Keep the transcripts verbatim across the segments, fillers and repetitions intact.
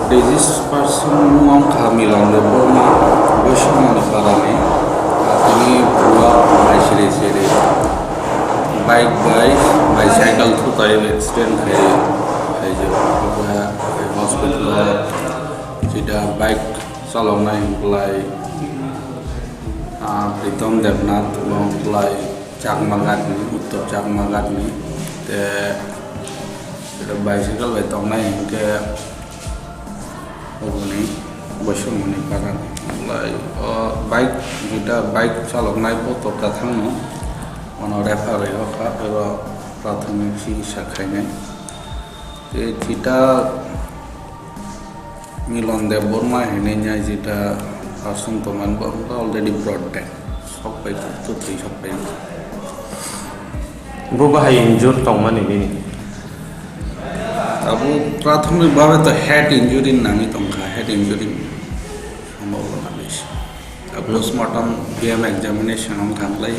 Disease person mung wngkha Milan Debbarma, Boisamani parani, tini bua bai siri siri bike bai bicycle thutai accident khai, khai hospital o sida bike chaloknai hwnklai, ah, Pritom Debnath hwnklai Chakma Ghatni, Uttor Chakma Ghatni, te bicycle bai tongnai hwnkhe oboni Boisamani parani. Hwnklai o bike, juta bike chaloknai bo tokta thangno, ono refer rwi hokha, oro prathomik chikitsa khainai. Tei thita Milon Debbarma hinwi nai jeta aswng tongmani bo already brought back. Sok pai khe, twi sok pai. Bo bahai injure tongmani bini. Abo prathomik bhabe to head injury nangwi tongkha, head injury sombhabona besi. Postmortem B M examination wng thanglai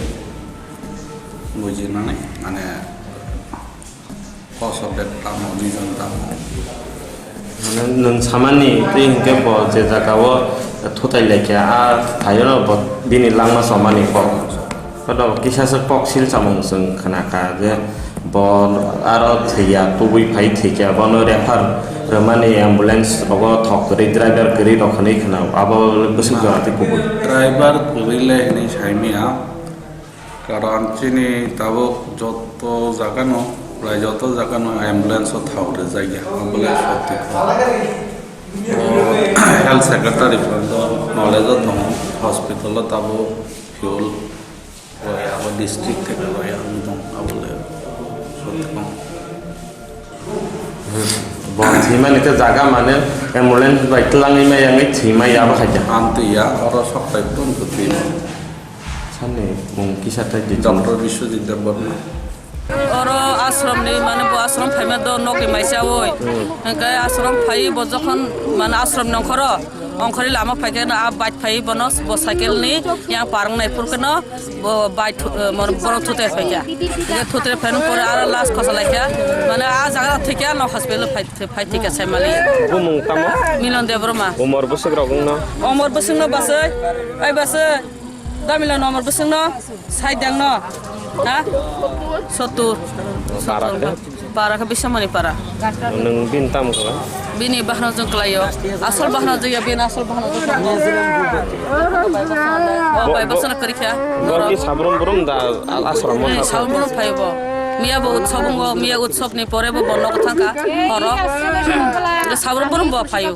bujinani mane Cause of death tamo, reason tamo. Mane nwng samani tei hinkhe bo je jaga o thutai laikha, a thaio no bo bini langma somani kok. Kono kisa se kok sil samung chwng khna kha je bo aro thwiya, tubui phai thwikha, bono refer rwmani ambulance rogo thok kwrwi, driver kwrwi rok hinwi khna, abo bwswk jora tei kubui. Driver kwrwi le hinwi saimaya. Karon chini tabuk joto jagano, prai joto jagano ambulance o thao rwjakya, ambulance o twi kha. O health secretary phan do knowledge o tongo, hospital o tabuk fuel rwya, abo district theke rwya wng tong, abo le sotwi kha. Bo thwimani khe jaga mane ambulance bai twlangwi maya wngwi thwimaya abo hai khe. Amtwi ya, oro sok pai tong kwtwi. Sani mung kisa tei di Doctor Biswajit Debbarma. Oro ashram ni mane bo ashram phaima do nokni maisa oi. Hmm. Hingke ashram phai bo jokhon mane ashram ni ongkhoro, ongkhorwi lama phaikhe no a bike phai bono bo cycle ni yang parang nai phurkhe no bo bike thu-, eh, mane borok thutai phaikha. Hingke thutai phaina pore aro last khosa laikha. Mane a jaga thikya no hospital phai, phai thikya sai mali. Bumung tamo? Milon Debbarma. Umor bwswk rok wngno? Umor bwswk no basai, ai basai. Damila nomor bwswkno, saidang no, ha? Sottur. Para khe? Para khe Bisamani para. Nwng bini tamo khlai? Bini bahno jwng klaio. Asol bahno jwng ya, bini asol bahno jwng. O bai bosor kwrwi kha. Bo ki sabrum brum da al asram mo. Hmm, sabrum brum phai bo. Miya bo utsob wngo, miya utsob ni pore bo bono thangkha. Horo. Sabrum brum bo phaio.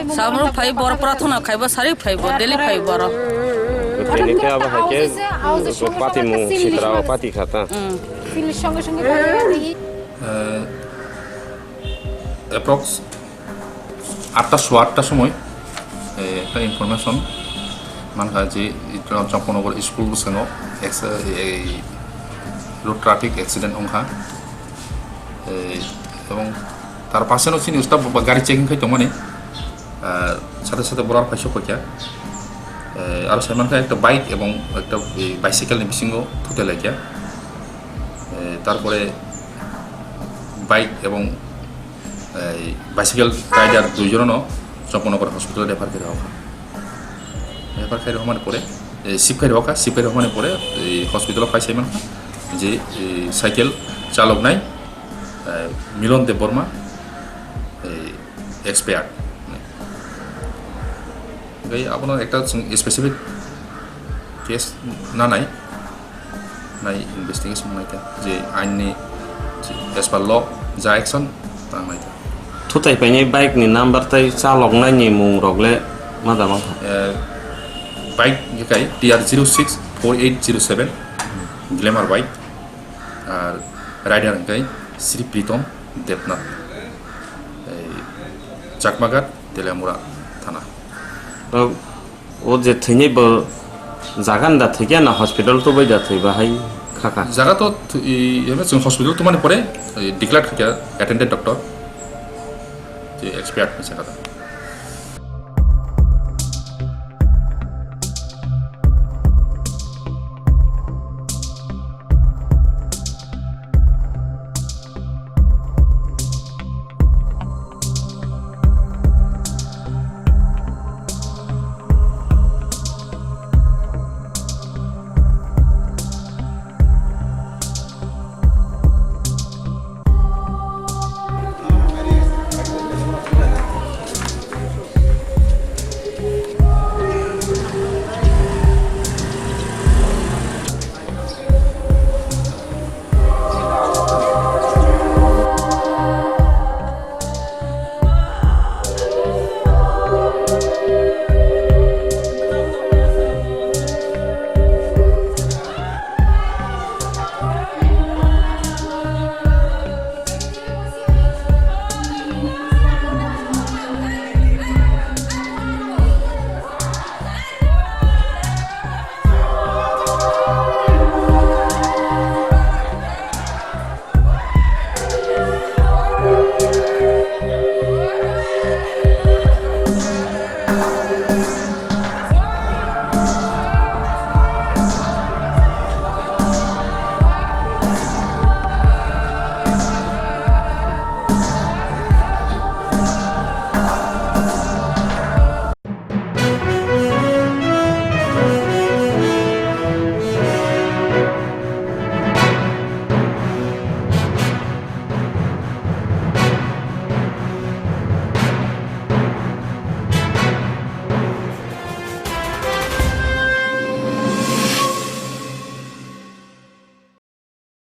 Samung phai bor prathana khai bo sari phai bo daily phai bor. Tini khe abo hai khe pati mung sitra o pati khata. Hmm. Approx atta sowa atta somoi, eh, ekta information mankha je Chongpongnagar school bwskango ex-, eh, road traffic accident wngkha. Eh, ebong tar paseno chini staff bo gari checking khai tongmani, ah, sate sate borok phai sok kha. Eh, aro sai mankha ekta bike ebong ekta, eh, bicycle ni bisingo thutai laikha. Eh, tarpore bike ebong, eh, bicycle rider dui jono no Chongpongnagar hospital refer khe rokha. Refer khai rokmani pore, eh, sip khai rokha, sip khai rokmani pore, eh, hospital o phai sai mankha je, eh, cycle chaloknai, eh, Milon Debbarma, eh, expired. Hingke abono ekta chwng specific case nanai, nai investigation naikha je ain ni as per law ja action tang naikha. Thutai painai bike ni number tei chaloknai ni mung rok le Ma da mang kha? Eh, bike hwnkhe T R zero six four eight zero seven, Glamour bike. Ar rider hwnkhe Sri Pritom Debnath. Ei Chakmaghat, Teliamura thana. O, o je thwinai bo jaga ni da thwikya na hospital tubai da thwiba hai khaka? Jaga to thwi-, i, eme chwng hospital tumani pore, i, declare khaikha attended doctor. Je expert ni jaga da.